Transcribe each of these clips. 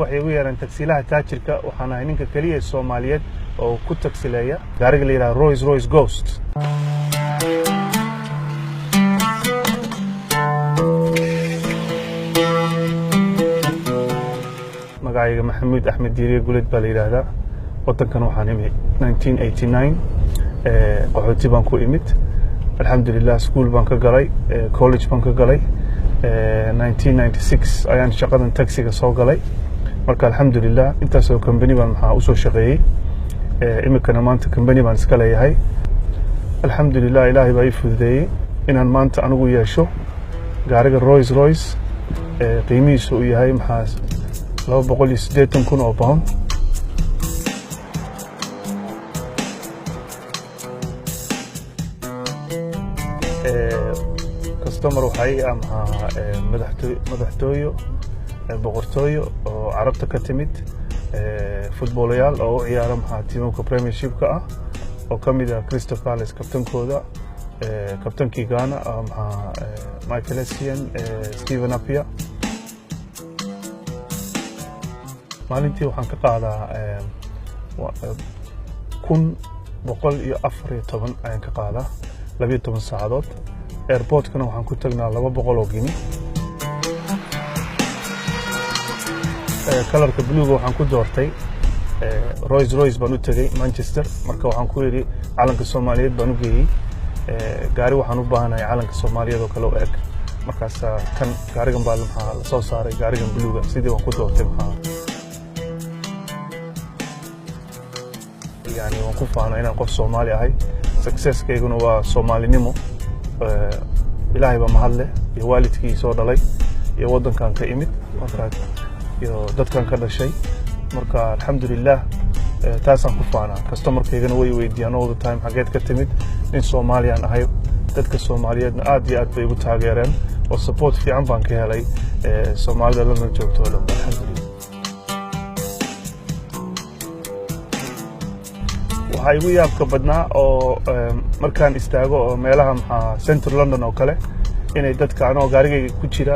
Waxay ugu yeeraan tagsiilaha taajirka. Waxaan ahay ninka keliya ee Soomaaliyeed oo ku tagsileeya gaariga la yidhaha Rolls Royce Ghost. Magacayga Maxamuud Axmed Diiriye Guled baa la yidhaahdaa. Waddankan waxaan imid 1989, qaxooti baan ku imid. Alxamdulilah, school baan ka galay, college baan ka galay. 1996 ayaan shaqadan taxiga soo galay. Marka alxamdulilah, intaasoo company baan maxaa usoo shaqeeyey. Iminkana maanta company baan iska leeyahay. Alxamdulilah, Ilaahay baa ii fududeeyey inaan maanta anigu yeesho gaariga Rolls Royce, qiimihiisu uu yahay maxaa 280,000 oo pound. Customer waxaa ii ah maxaa madaxtooyo, boqortooyo oo Carabta ka timid, futboolayaal oo u ciyaara maxaa tiimamka Premiershipka ah, oo ka mid ah Crystal Palace kabtankooda, kabtankii Ghana maxaa Michael Essien, Stephen Appiah. Maalintii waxaan ka qaadaa 1114 ayaan ka qaadaa 12 saacadood. Airportkana waxaan ku tagnaa 200 oo gini. Colorka bluega waxaan ku doortay, Rolls Royce baan u tegey Manchester. Marka waxaan ku yidhi, calanka Soomaaliyeed baan u geeyey, gaari waxaan u baahanahay calanka Soomaaliyeed oo kale u eg. Markaas kan gaarigan baa maxaa lasoo saaray, gaarigan bluega. Sidii waan ku doortay maxaa, yani waan ku faana inaan qof Soomaali ahay. Successkayguna waa Soomaalinimo. Ilaahay baa mahad leh iyo waalidkii soo dhalay iyo waddankan ka imid marka iyo dadkan ka dhashay. Marka alxamdulilah, taasaan ku faanaa. Customerkaygana way weydiiyaan all the time, "Xageed ka timid?" Nin Soomaaliyaan ahay. Dadka Soomaaliyeedna aad iyo aad bay igu taageereen oo support fiican baan ka helay Soomaalida London joogto oo dhan, alxamdulilah. Waxaa igu yaabka badnaa oo markaan istaago oo meelaha maxaa Central London oo kale, inay dadka anoo gaarigayga ku jira,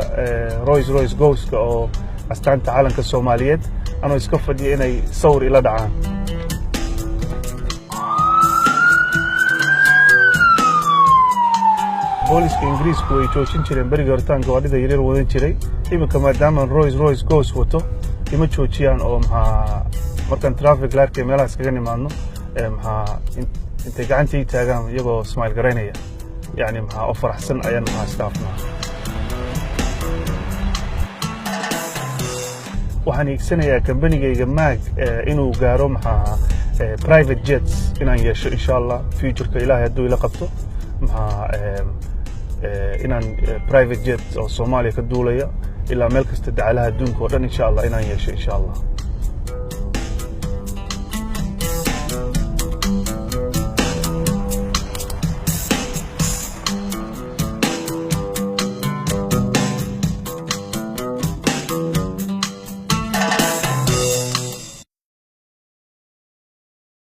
Rolls Royce Ghostka oo astaanta calanka Soomaaliyeed, anoo iska fadhiya, inay sawir ila dhacaan. Booliska Ingiriisku way joojin jireen berigii horitaan gawaadhida yaryar wadan jiray. Iminka maadaamaan Rolls Royce Ghost wato, ima joojiyaan oo maxaa markaan traffic lightka meelahaas kaga nimaadno, maxaa intay gacanta ii taagaan iyagoo smile garaynaya, yani maxaa oo faraxsan ayaan maxaa iskaafnaa. Waxaan hiigsanayaa kambanigayga maag inuu gaaro maxaa private jets inaan yeesho, insha Allah, futureka, Ilaahay hadduu ila qabto, maxaa inaan private jet oo Soomaaliya ka duulaya ilaa meel kasta dacalaha adduunka oo dhan, insha Allah, inaan yeesho, insha Allah.